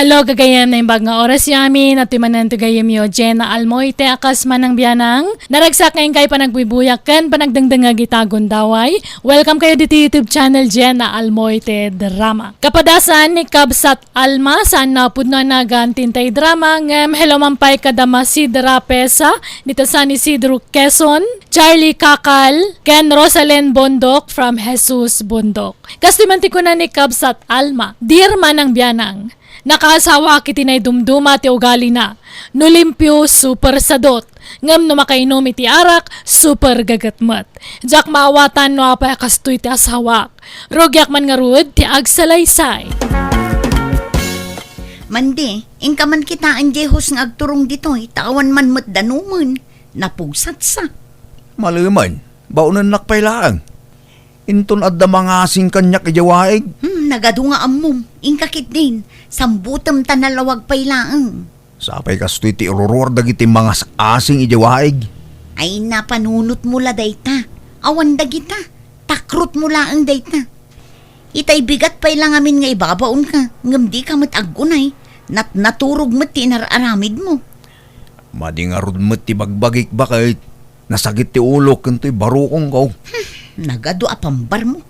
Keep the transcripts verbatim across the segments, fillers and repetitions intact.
Hello, gagayyem, naimbag nga oras yamin, at manen ti gayyemyo, Jenna Almoite, a kas manang bianang. Naragsak nga inkay panagbuybuyag ken panagdengdengngeg ita gundaway. Welcome kayo ditoy YouTube channel, Jenna Almoite Drama. Kapadasan ni Kabsat Alma, saan na pudno a nagan tintay drama, ngem hello man pay kada Masid Rapesa, dita San Isidro, Quezon, Charlie Kakal, ken Rosalen Bondok from Jesus Bondok. Kastoy man ti kuna ni Kabsat Alma, Dear Manang Bianang, nakaasawaak iti naidumduma ti ugalina. No limpio, super sadot. Ngem no makainom iti arak, super gaget met. Diak maawatan no apay a kastoy ti asawaak. Rugiak man ngarud ti agsalaysay. Mandi, inka man kitaen diay host nga agturong ditoy, ta awan man met danumen. Napugsatsa. Malemen, baonennak pay laeng. Inton adda mangasing kaniak idiay waig. Hmm, nagadu nga ammom. Inka ketdin, sambutem ta nalawag pay laeng. Sapay kastoy ti iruruar dagiti mangas-asing idiay waig. Ay, napanunotmo la dayta. Awan dagita. Takrotmo laeng dayta. Itay bigat pay la ngamin nga ibabaonka, ngem dika met aggunay. Nat-, naturog met ti inar-aramidmo. Madi ngarud met ti bagbagik, baket. Nasakit ti ulok ken toy barukongko. Hmm, nagadu a pambarmo.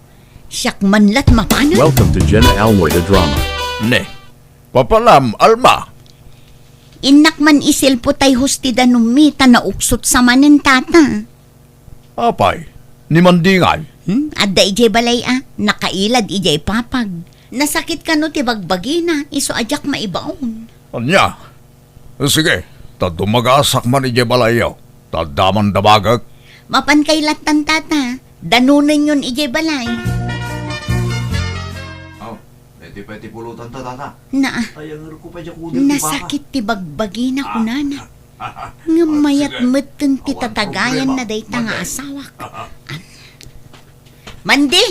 Siak man la't mapanen. Welcome to Jenna Almoy the Drama. Ne, papalam, Alma. Innak man isilpo tay host ti danummi, ta nauksot sa manen, tata. Apay, ni Mandingan? Hmm? Adda idiay balay a, nakailad idiay papag. Nasakit kano ti bagbagina, isu a diak maibaon. Ania? Sige, ta dumagasak man idiay balayyo. Ta adda man damagek. Mapan kay lattan, tata. Danonenyon idiay balay. Aw, iti pay ti pulutan ta, tata. Naa. Ay, ang ko pa diak ulo ti baka. Nasakit ti bagbagina, kunana. Ngem mayat metten ti tatagayan na dayta nga asawak. Mandi!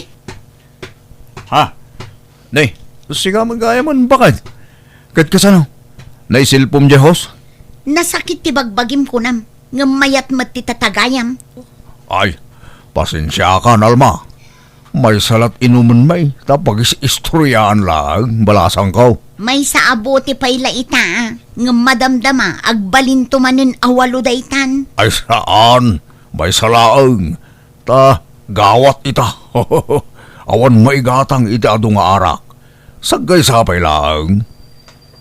Ha? Nay, siga man gayam, baket. Ket kasano? Naisilpom diay host? Nasakit ti bagbagim kunam, ngem mayat met ti tatagayam. Ay, pasensiakan, Alma. Maysa la't inumen, may, ta pagis-istoriaan laeng, balasangko. Maysa a bote pay la ita, ngem madamdama, agbalinto manen a walo daytan. Ay, saan? Maysa laeng. Ta, gawat ita. Awan maigatang iti adu nga arak. Saggaysa pay laeng.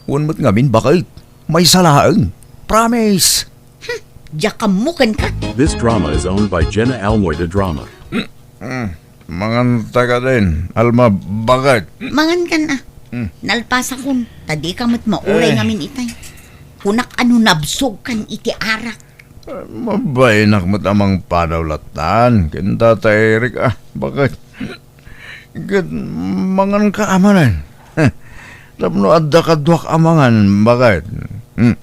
Wen met ngamin, baket. Maysa laeng. Promise. Hmm, diak ammo kenka. This drama is owned by Jenna Almoy the Drama. Hmm, mangan ta kadin, Alma, baket. Mangan kan a. Hmm. Nalpasakon, ta dika met mauray ngamin itay. Kunak a no nabsog kan iti arak. Mabainak met a mangpadaw lattan ken Tata Eric, a, baket. Ket mangan ka a manen. Tapno adda kaduak a mangan, baket. Hmm.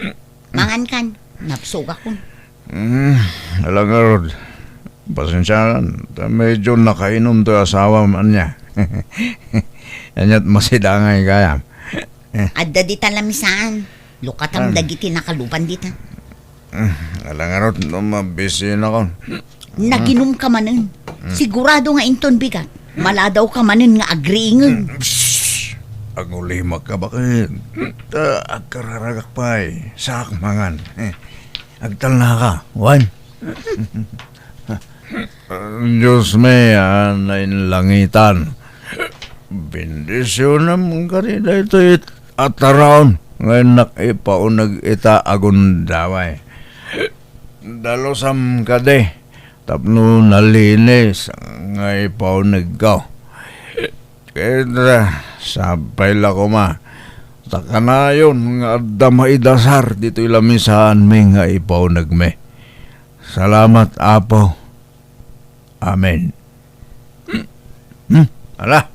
Mangan kan, nabsogakon. Hmm, ala ngarud. Pasensiakan, ta medyo nakainom toy asawam ania. Ania't masidangay gayam. Adda dita lamisaan. Lukatam dagiti nakaluban dita. Hmm, ala ngarud no mabisinakon. Naginum ka manen. Hmm. Sigurado nga inton bigat, maladaw ka manen nga agriingeg. Hmm, shh! Agulimak ka, baket. Ta agkararagak pay, saak mangan. Eh, agtalna ka, wen? Dios mi a nainlangitan, bendisionam kadi daytoy a taraon nga innak ipauneg ita a gundaway. Dalusam kadi tapno nalinis nga ipaunegko. Ket, ah, sapay la koma, ta kanayon nga adda maidasar ditoy lamisaanmi nga ipaunegmi. Salamat, Apo. Amen. Hmm? Ala,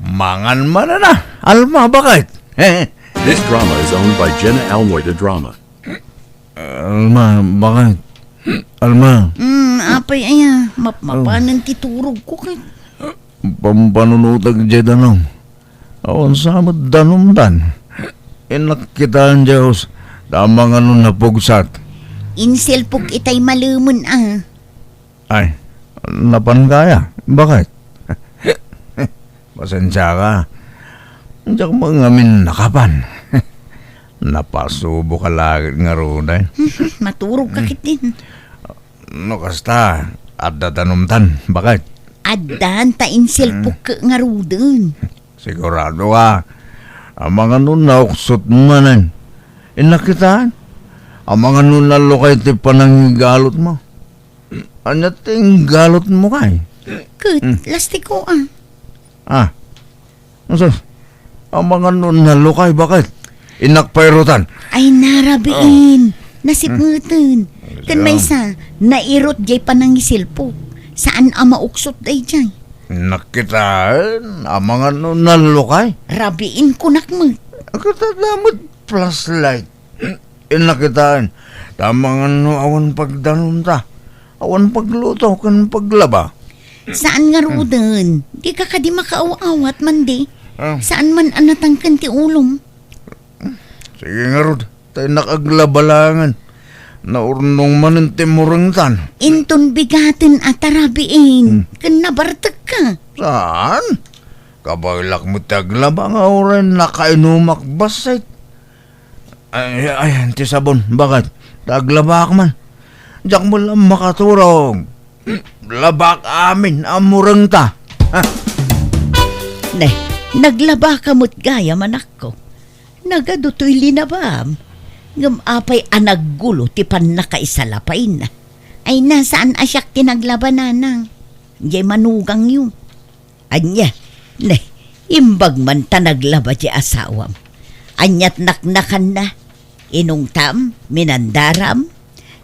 mangan man na, Alma, baket. This drama is owned by Jenna Almoy the Drama. Alma, baket? Alma. Hmm, apay aya, map-, mapanen ti turogko ket. Pampanunotek diay danum. Awan sa met danumdan. Innak kitaen diay host, ta amangan no napugsat. Insilpok itay malemen a. Ay, napan kaya? Baket? Pasensiaka. Diak mangamin nakapan. Napasubo ka laeng ngaruden. Maturog ka Hmm. ketdin. No kasta, adda danumtan, baket? Addan ta insilpok Hmm. ngaruden. Sigurado ka. Amangan no nauksot manen. Innak kitaen. Amangan no nalukay ti panangigalot mo. Ania ti inggalot mo kay? Ket, Hmm. lastiko, ah. Ah. Sus, amangan no nalukay, baket? Innak pairutan. Ay, narabiin. Ah. Nasipngeten. Hmm. Ken Siya. maysa, nairut jay panangisilpok. Saan a mauksot dayjay. Nakitaen, amangan no nalukay. Rabiin kunak met. Agkatadamet flashlight. Innak kitaen, ta amangan no awan pagdanumta, awan pagluto ken paglaba. Saan ngaruden, dika kadi makaaw-awat, Mande? Ah. Saan man a natangken ti ulom? Sige ngarud, ta innak aglaba laengen. Naurnong manen ti murengtan. Inton bigaten a tarabiin, Hmm. ken nabartekka. Saan? Kabaelak met ti aglaba nga uray nakainumak bassit. Ay, ay, ti sabon, baket? Ta aglabak man. Diak met la makaturog. Labak amin a murengta. Ha? Ne, naglabaka met gayam, anakko. Nagadu toy linabam. Ngem apay a naggulo ti pannakaisalapayna? Ay, na, saan a siak ti naglaba, nanang. Jay manugangyo. Ania? Ne, imbag man ta naglaba ti asawam. Aniat naknakanna? Inungtam? Minandaram?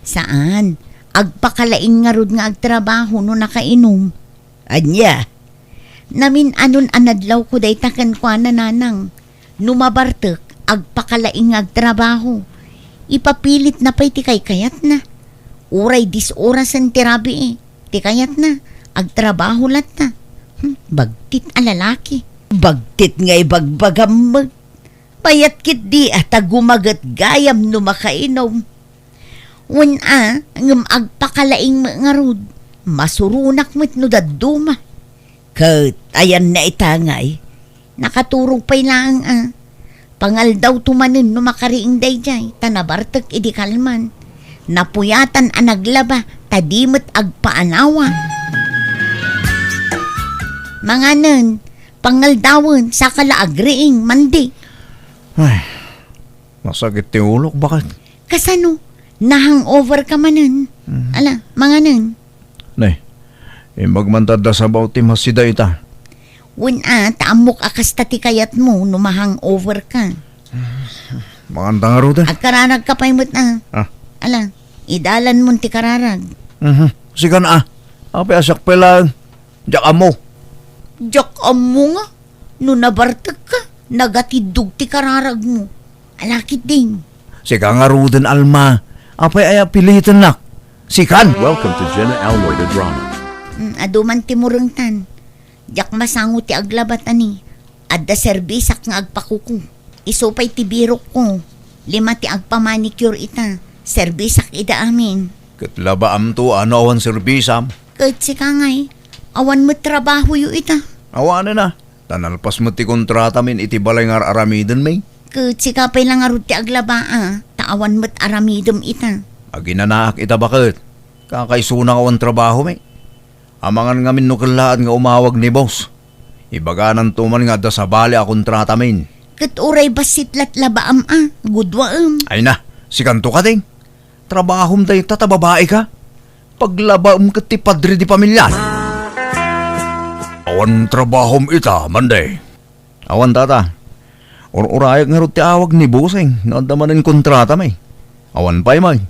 Saan. Agpakalaing ngarud nga agtrabaho no nakainum. Ania? Namin-anon a nadlawko dayta kenkuana, nanang. No mabartek, agpakalaing nga agtrabaho. Ipapilitna pay ti kaykayatna. Uray dis orasen ti rabii. Ti kayatna, agtrabaho latta. Hmm, bagtit a lalaki. Bagtit nga ibagbagam met. Payat ketdi a ta gumaget gayam no makainum. Wen a, ngem agpakalaing met ngarud. Masuronak met no dadduma. Ket ayanna ita ngay? Nakaturog pay laeng a. Pangaldawto manen no makariing daydiay, ta nabartek idi kalman. Napuyatan a naglaba, ta di met agpaanawa. Manganen, pangaldawen, saka la agriing, mandi. Ay, masakit ti ulok, baket? Kasano? Na-hangover ka manen? Mhm. Ala, manganen. Ne, imbag man ta adda sabaw ti masida ita. Wen a, ta ammok a kasta ti kayatmo no ma-hangover ka. Manganta ngarud, eh. Agkararag ka pay met a. Ah. Ala, idalan mon ti kararag. Mhm. Sikan a. Apay a siak pay laeng. Diak ammo. Diak ammo nga. No nabartek ka, nagatiddog ti kararagmo. Ala ketdin. Sika ngaruden, Alma. Apay aya pilitennak? Sikan! Welcome to Jenna Almoy the Drama. Mm, adu man ti murengtan. Diak masango ti aglabat a ni. Adda serbisak nga agpakuko. Isu pay ti birokko. Lima ti agpamanicure ita. Serbisak ida amin. Ket labaamto a no awan serbisam? Ket sika ngay, awan met trabahoyo ita. Awanen a. Ta nalpas met ti kontratamin iti balay nga ar-aramidenmi. Ket sika pay la ngarud ti aglaba a, ta awan met aramidem ita. Aginanaak ita baket. Kakaisuna nga awan trabahomi. Amangan ngamin no kellaat nga umawag ni boss. Ibagananto man nga adda sabali a kontratamin. Ket uray bassit lat labaam a, gudwaem. Ay na, sikanto kadi. Trabahom dayta ta babai ka. Paglabaem ket ti padre di pamilya. Awan trabahom ita, Mande? Awan, tata. Ur-urayak ngarud ti awag ni Busing no adda manen kontratami. Awan pay, may.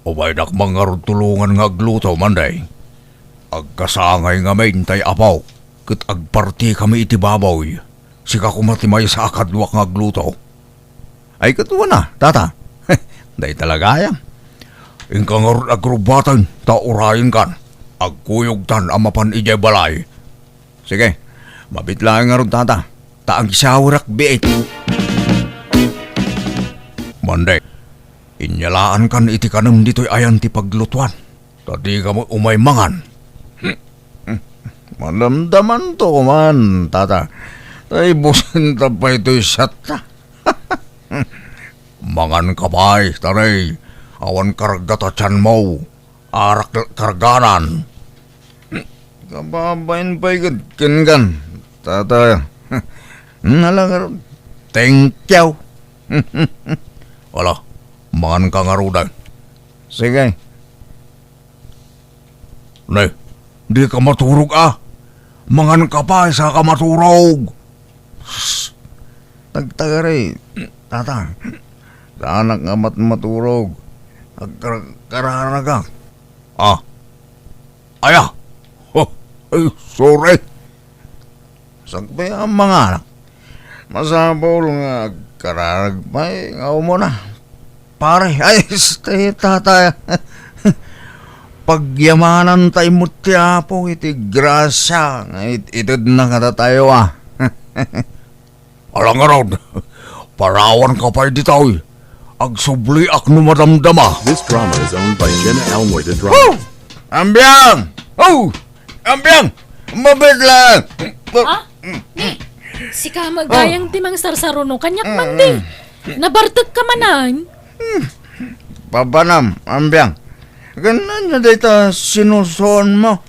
Umaynak man ngarud tulongan nga agluto, Mande. Agkasangay ngamin tay apok ket agpartikami iti baboy. Sika koma ti maysa a kaduak nga agluto. Ay, ket wen a, tata. Dayta la gayam. Inka ngarud agrubbaten, ta urayenkan. Agkuyogtan a mapan idiay balay. Sige, mabit laeng ngarud, tata. Ta agsawrak biit. Mande, inyalaankan iti kanem ditoy ayan ti paglutuan. Ta dika met umay mangan. Madamdamanto man, tata. Tay businta pay toy siatta. Mangan ka pay, tari. Awan karga ta tianmo. Arak karganan. Kababain pay ged kenkan, tata. Nalagar. Thank you. Wala, mangan ka ngaruden. Sige. Ne, di ka maturog a. Mangan ka pay, sa ka maturog. Psst. Nagtagari, tata. Saanak nga mat-, maturog. Agkar-, kararagak. Ah. Aya. Oh, ay, sorry. Sakbay a manganak. Masapul nga agkararag pay nga umuna. Pare, ay, este, tata. Pagyamanan tayo mo ti Apo iti grasya nga it-, itedna kadatayo, ah. Alangarod, parawan ka pay ditoy. Agsubliak no madamdama. This drama is owned by Jenna Almoy, the drama. Woo! Ambiang! Oh! Ambiang! Mabit lang! Ah? Ni, sika met gayam ti mangsarsaruno kaniak, Mandi. Nabartek ka manen? Papanam, Ambiang. Ken ania dayta sinusuon mo?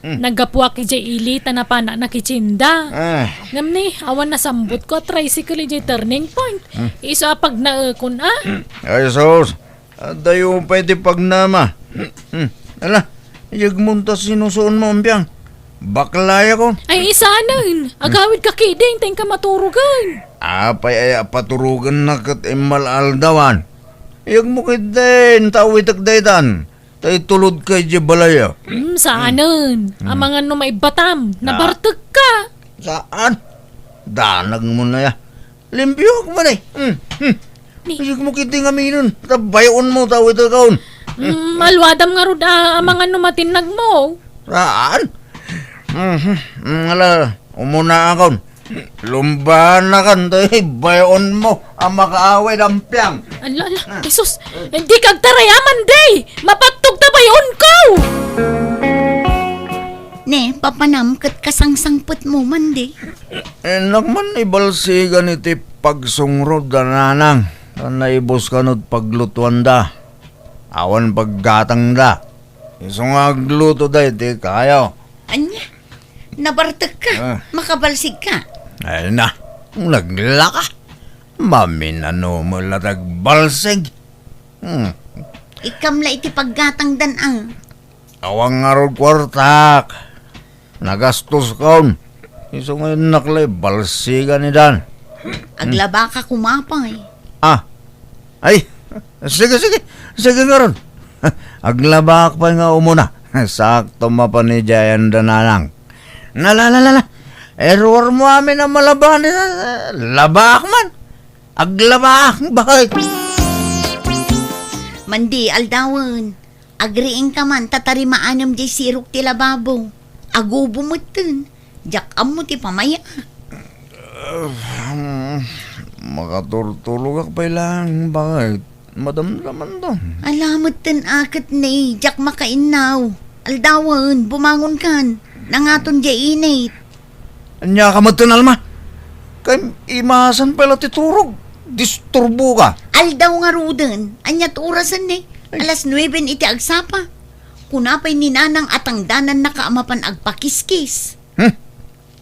Naggapuak idiay ili ta napanak nakitsinda. Ah. Ngem ni, awan nasambutko a tricycle idiay turning point. Isu a pagnaekon, ah. Ay, sus. Adayo pay ti pagnama. Hmm. Ala, iyegmon ta sinusuon mo, Ambiang. Baklaya ko. Ay, isanen. Agawid ka kiding, ta inka maturogen. Apay aya a paturogenna ket immal-aldawan? Iyegmo ketdin, ta awitek daytan. Ta itulod ka idiay balay, ah. Hmm, saanen. Hmm. Amangan no maibbatam. Ah. Nabartek ka. Saan? Danag mo na ya. Limpioak man eh. Hmm, hmm. Ni- Isig mo kiti nga minun. Ta bayaon mo, ta awit kaon. Hmm, maluadam ngarud a amangan no matinnag mo. Saan? Mhm. Hmm, ala, umuna akon. Lumbanakan, ta bayaon mo a makaawid, Ambiang. Ala, ala, Jesus, hindi kagtarayaman, day! Mapattog ta bayaon ko! Ne, papanam ket kasangsangpet mo, Mandi. Innak man ibalsigan iti pagsungrod da nanang, ta naibus kanod paglutuanda. Awan paggatangda. Isu nga agluto da iti kayo. Ania? Nabartek ka? Ah. Makabalsig ka? Ay na, naglaka. Maminano mo la tagbalsig. Hmm. Ikam la iti paggatangdan, ah. Awan ngarud kuartak. Nagastoskon. Isu nga innak la ibalsigan ni Dan. Aglabaka koma pay. Ah. Ay, sige, sige. Sige ngarud. Aglabak pay nga umuna. Sakto mapan idiay anda nanang. Nala, la, la, la. Error mo amin a malaban. Labak man. Aglabak, bakit? Mandi, aldawen. Agriingka man, ta tarimaanam diay sirok ti lababo. Agubo metten. Diak ammo ti pamaya. Makaturturogak pay lang, bakit? Madamdaman to. Ala metten a ket ne, diak makainnaw. Aldawen, bumangonkan. Nangaton diay init. Ania ka metten, Alma? Kay imasan pay la ti turog. Disturbo ka. Aldaw ngaruden. Ania ti orasen ne? Ay. Alas nueben iti agsapa. Kuna pay ni Nanang a tangdanannaka a mapan agpakiskis. Hmm.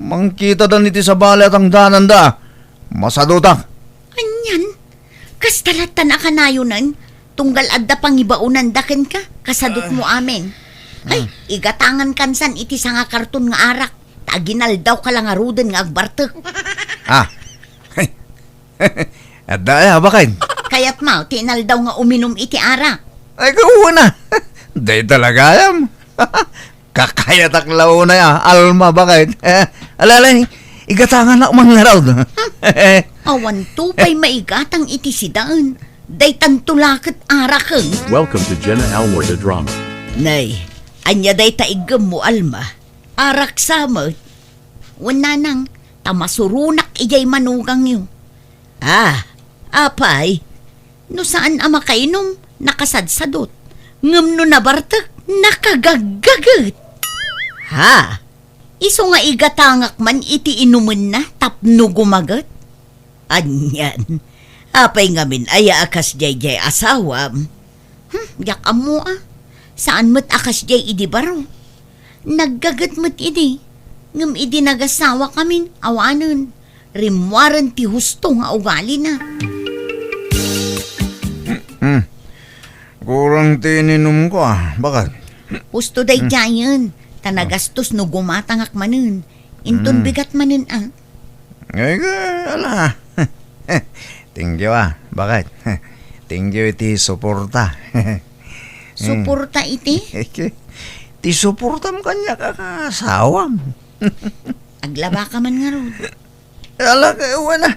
Mangkitadan iti sabali a tangdananda. Masadutak. Anian? Kasta latta a kanayonen? Tunggal adda pangibaonanda kenka, kasadutmo amin. Ay, igatangan kansan iti sanga karton nga arak, ta aginaldawka la ngaruden nga agbartek. Ah. Adda aya, baket? Kayatmo ti inaldaw nga uminum iti arak? Ay, kauna. Dayta la gayam. Kakayatak la unay a, Alma, baket? Ala, ala, igatanganak man ngarud. Awanto pay maigatang iti sidaen. Daytanto la ket araken. Welcome to Jenna Almoy the Drama. Nay, ania dayta iggemmo, Alma? Arak sa met? Wen nanang, ta masuronak idiay manugangyo. Ah, apay, no saan a makainum, nakasadsadot. Ngem no nabartek, nakagaggaget. Ha? Isu nga igatangak man iti inumenna tapno gumaget? Anian, apay ngamin aya a kasdiay diay asawam? Hmm, diak ammo a. Saan met a kasdiay idi baro. Naggaget met idi, ngem idi nagasawakamin, awanen, rimmuaren ti husto nga ugalina. Hmm. Kurang ti ininumko, a. Baket? Husto daydiayen, ta nagastos no gumatangak manen. Inton Hmm. bigat manen, a. Ay, ala. Thank you, a. Baket? Thank you iti suporta. Suporta iti? Ti suportam kaniak a kaasawam. Aglabaka man ngarud. Ala, kay wen a.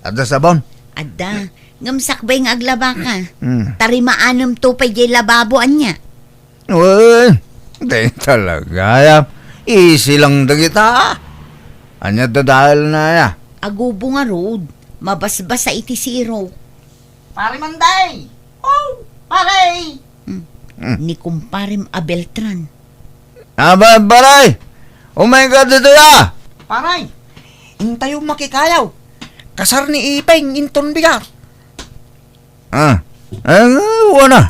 Adda sabon? Adda. Ngem sakbay nga aglabaka. Hmm. Tarimaanam to pay diay lababo ania. Wen, di talaga, ya. Easy lang dagita. Ania dadaelna, ya? Agubo ngarud. Mabasbasa iti sirok. Pare Manday! Oh, pare! Hmm. Hmm. Ni kumparem a Beltran. Aba, pare! Umay ka ditoy, a! Pare, intayo makikayaw. Kasar ni Ipeng inton bigat. A, a, wen a.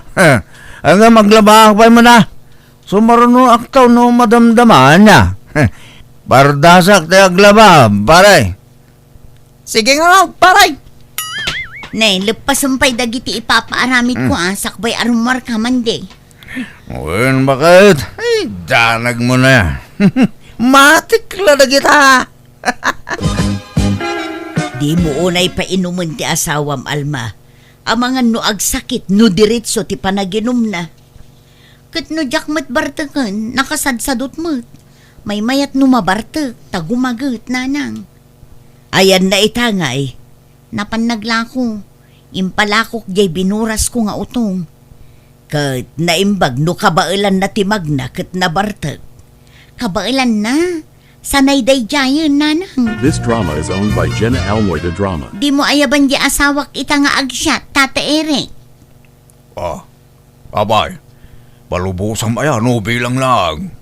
A, nga maglabak pay man a. Sumarunoak ta no madamdama ania. Pardasak ti aglaba, pare. Sige nga, pare. Ne, leppasem pay dagiti ipapaaramidko, Hmm. a, sakbay a rummuarka, Manday. Wen, baket? Ay, danagmo na. Matik la dagita. Dimo unay painumen ti asawam, Alma. Amangan no agsakit no diretso ti panaginumna. Ket no diak met barteken, nakasadsadot met. Maymayat no mabartek, ta gumaget, nanang. Ayanna ita ngay? Napan naglako. Impalakok diay binurasko nga utong. Ket naimbag no kabaelanna ti magna ket nabartek. Kabaelanna? Sanay daydiayen, nanang. This drama is owned by Jenna Almoy de Drama. Dimo ayaban diay asawak ita nga agsiat, Tata Eric. A, apay, palubosam aya no bilang laeng?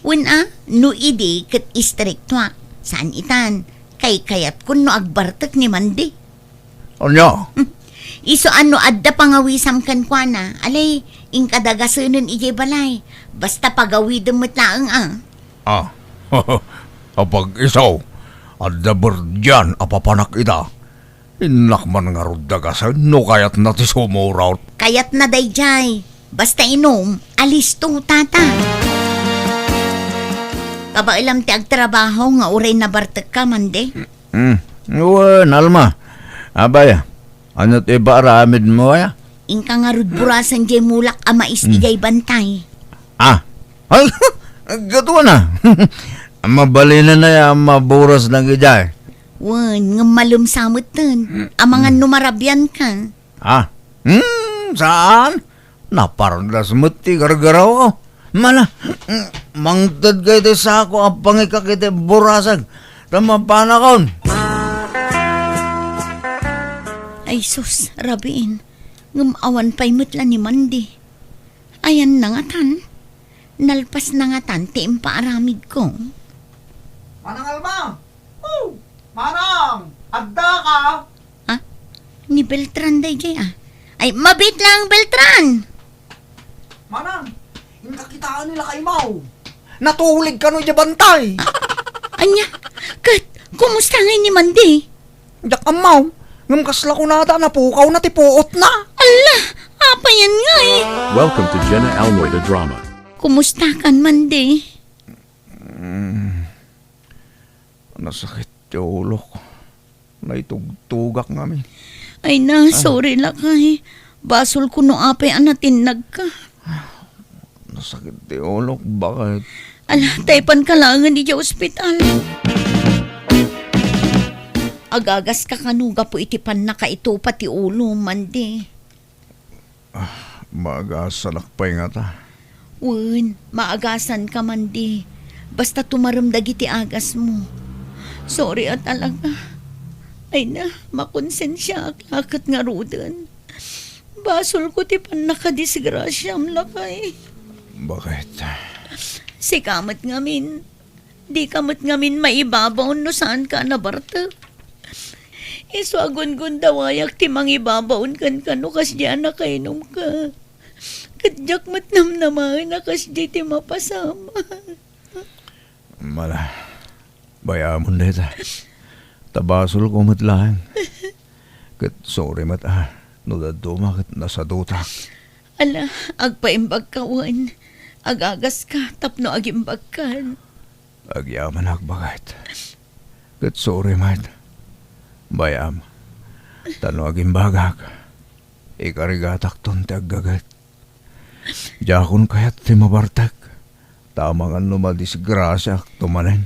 Wen a, no idi ket istriktoak. Saan itan, kaykayatkon no agbartek ni Manday. Ania? Hmm. Isu a no adda pangawisam kenkuana, alay, inka dagasenen idiay balay. Basta pagawidem met laeng a. A, apag-isu, adda berdian a papanak ita. Innak man ngarud dagasen no kayatna ti sumurot. Kayatna daydiay. Basta inum, alisto, Tata. Kabaelam ti agtrabaho nga uray nabartekka, Manday? Hmm. Wen, Alma. Apay, ania ti ipaaramidmo aya? Inka ngarud burasen diay mulak a mais Hmm. idiay bantay. A. Ay, gaduana. Mabalinen aya a maburas dagiti ay. Wen, ngem malem sa metten. Amangan no marabianka. A. Hmm, saan? Napardas met ti gargarawko. Mala, mangtedka iti sako a pangikak iti burasek ta mapanakon. Ay sus, rabiin. Ngem awan pay met la ni Mandy. Ayanna ngatan? Nalpasna ngatan ti impaaramidko? Manang Alma! Oh! Manang! Addaka? Ah? Ni Beltran daydiay, ah. Ay, mabiit lang, Beltran! Manang, inka kitaan ni Lakay Mau. Natulid kano idiay bantay. Ah, ania? Ket, kumusta ngay ni Mandy? Diak ammo, ngem kasla kunada, napukawna ti puotna. Alla, apay ngay? Welcome to Jenna Almoy the Drama. Kumusta kan, Mandy? Mm. Nasakit ti ulok. Naitugtugak ngamin. Ay na, Ah. sorry, Lakay. Basolko no apay a natinnagka. Nasakit ti ulok, bakit? Ala, taypanka laengen idiay ospital. Agagaska kano gapu iti pannakaitupa ti ulo, Mandy? Ah, maagasanak pay ngata. Wen, maagasanka, Mandy. Basta tumarem dagiti agasmo. Sorry a talaga. Ay na, makonsensiaak la ket ngaruden. Basolko ti pannakadisgrasiam, Lakay. Bakit? Sika met ngamin. Dika met ngamin maibabaon no saanka a nabartek. Isu a gungundawayak ti mangibabaon kenka no kasdiay a nakainumka. Ket diak met namnamaen a kasdiay ti mapasam. Mala, bay-amon dayta. Ta basolko met laeng. Ket sorry met a, no dadduma ket nasadutak. Ala, agpaimbagka wen. Agagaska tapno agimbagkan. Agyamanak, baket. Ket sorry met. Bay-am, ta no agimbagak, ikarigatakton ti aggaget. Diakon kayat ti mabartek, ta amangan no madisgrasiaakto manen.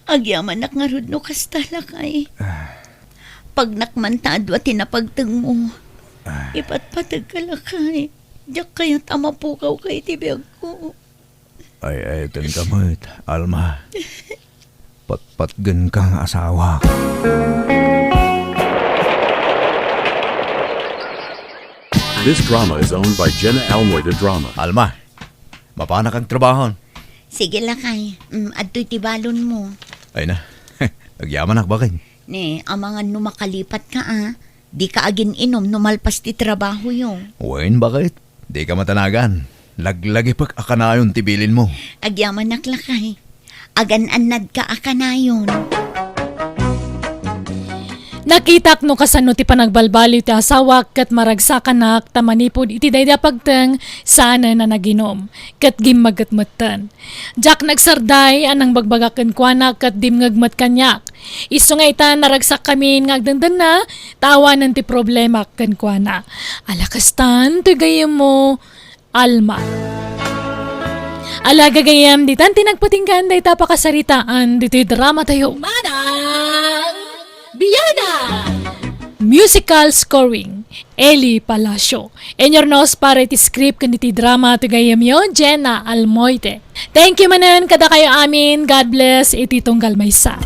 Agyamanak ngarud no kasta, lakay. Ah. Pagnak man ta adua ti napagtengmo. Ah. Ipatpategka, lakay. Diak kayat a mapukawka iti biagko. Ay-ayatenka met, Alma. Patpatgenka nga asawa. This drama is owned by Jenna Almoy, the drama. Alma, mapanak agtrabaho. Sige, lakay. Mm, adtoy ti balonmo. Ay na. Agyamanak, baket. Ne, amangan no makalipatka, a. Dika agin-inom no malpas ti trabahoyo. Wen, baket. Dika matanagan. Laglagipek a kanayon ti bilinmo. Agyamanak, lakay. Agan-annadka a kanayon. Nakitak no kasano ti panagbalbaliw ti asawak ket maragsakanak ta manipud iti daydi a pagteng, saanen a naginom, ket gimmagget metten. Diak nagsarday a nangbagbagak kenkuana ket dimngeg met kaniak. Isu nga ita, naragsakkami nga agdendenna, ta awanen ti problema kenkuana. Ala kastan toy gayyemmo, Alma. Ala gagayyem, ditan ti nagpatinggaan dayta pakasaritaan ditoy dramatayo. Manang Biana! Musical scoring, Eli Palacio. Inyurnos para iti script ken iti drama ti gayyemyo, Jenna Almoite. Thank you manen kadakayo amin. God bless iti tunggal maysa.